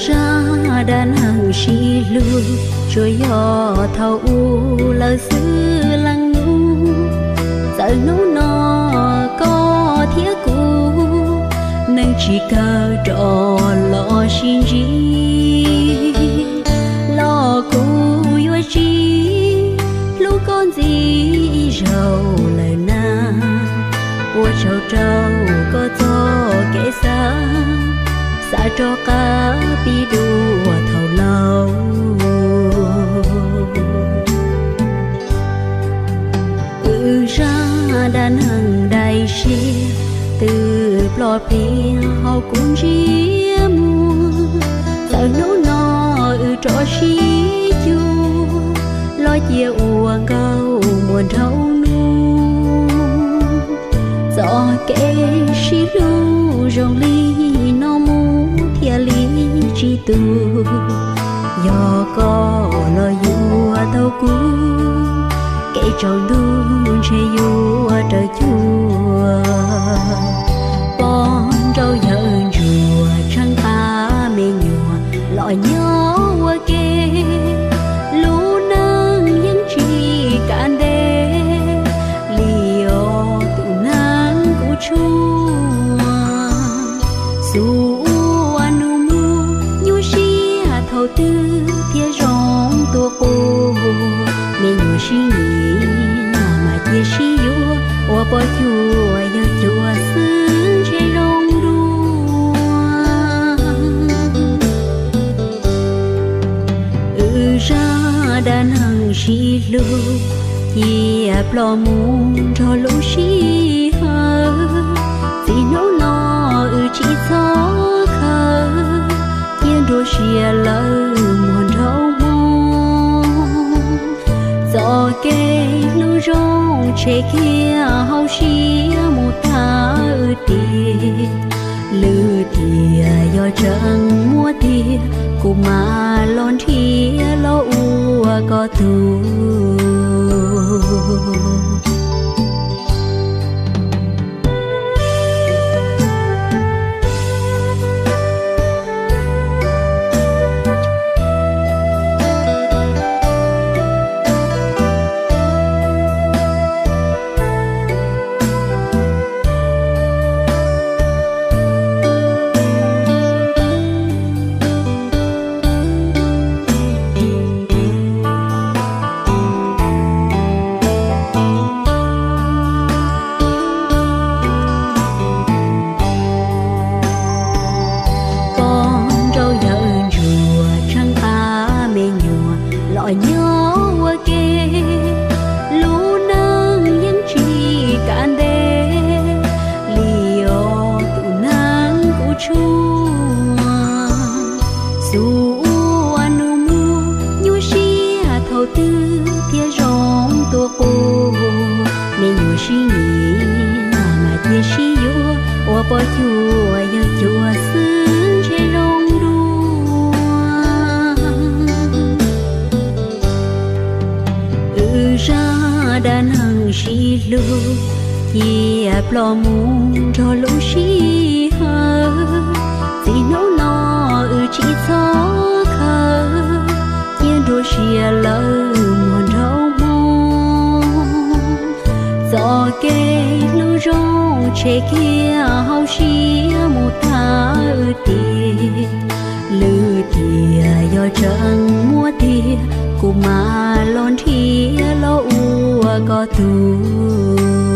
Zaj dab neeg sib hlub tsuas yog thaum ub lawm xwb leej nus. Txawm hnub no koj thiab kuv neej tsis kawg rov los sib ntsib, los kuv yuav tsis hlub koj ntxiv ib zaug lawm na. Ua tsaug rau koj txoj kev xav, xav rov qab pib dua thaum laus. Wb zaj dab neeg daim siab twb ploj pliag hauv kuv ntsiab muag. Txawm hnub no wb rov sib cuag los cia ua nkauj muag nraug nus. Txoj kev sib hlub zoo li no mus thiaj li tsis tu. Yog koj los yuav tau kuv, kev tsaus ntuj ntshe yuav raws cuag. Poj nrauj yawm ntsuag tsheej qab me nyuam los nyob ua ke. Lub neej yeej tsis kav ntev li os tus neeg kuv tshuaj. Xub ua nus muag nyuaj siab thaum twg thiaj zoo tua quas. Me nyuam sib nyiam mas cia sib yuav, ua poj cuag yawg cuag xwb ntshe zoo dua. Wb zaj dab neeg sib hlub cia ploj mus nrog lub sij hawm. Txij hnub no wb tsis txhob khaws, cia nruab siab lawm muag nraug hmo. Txoj kev hlub zoo tshem kiag hauv siab mus tag wb tiag. Lwm tiam yog tseem muaj tiag, kuv mam los nrhiav los ua koj tug. Poj nrauj yawm ntsuag tsheej qab me nyuam los nyob ua ke. Lub neej yeej tsis kav ntev li os tus neeg kuv tshuaj. Xub ua nus muag nyuaj siab thaum twg thiaj zoo tua quas. Me nyuam sib nyiam mas cia sib yuav, ua poj cuag yawg cuag xwb ntshe zoo dua. Wb zaj dab neeg sib hlub cia ploj mus nrog lub sij hawm. Txij hnub no wb tsis txhob khaws, cia nruab siab lawm muag nraug hmo. Txoj kev hlub zoo tshem kiag hauv siab mus tag wb tiag. Lwm tiam yog tseem muaj tiag, kuv mam los nrhiav los ua koj tug.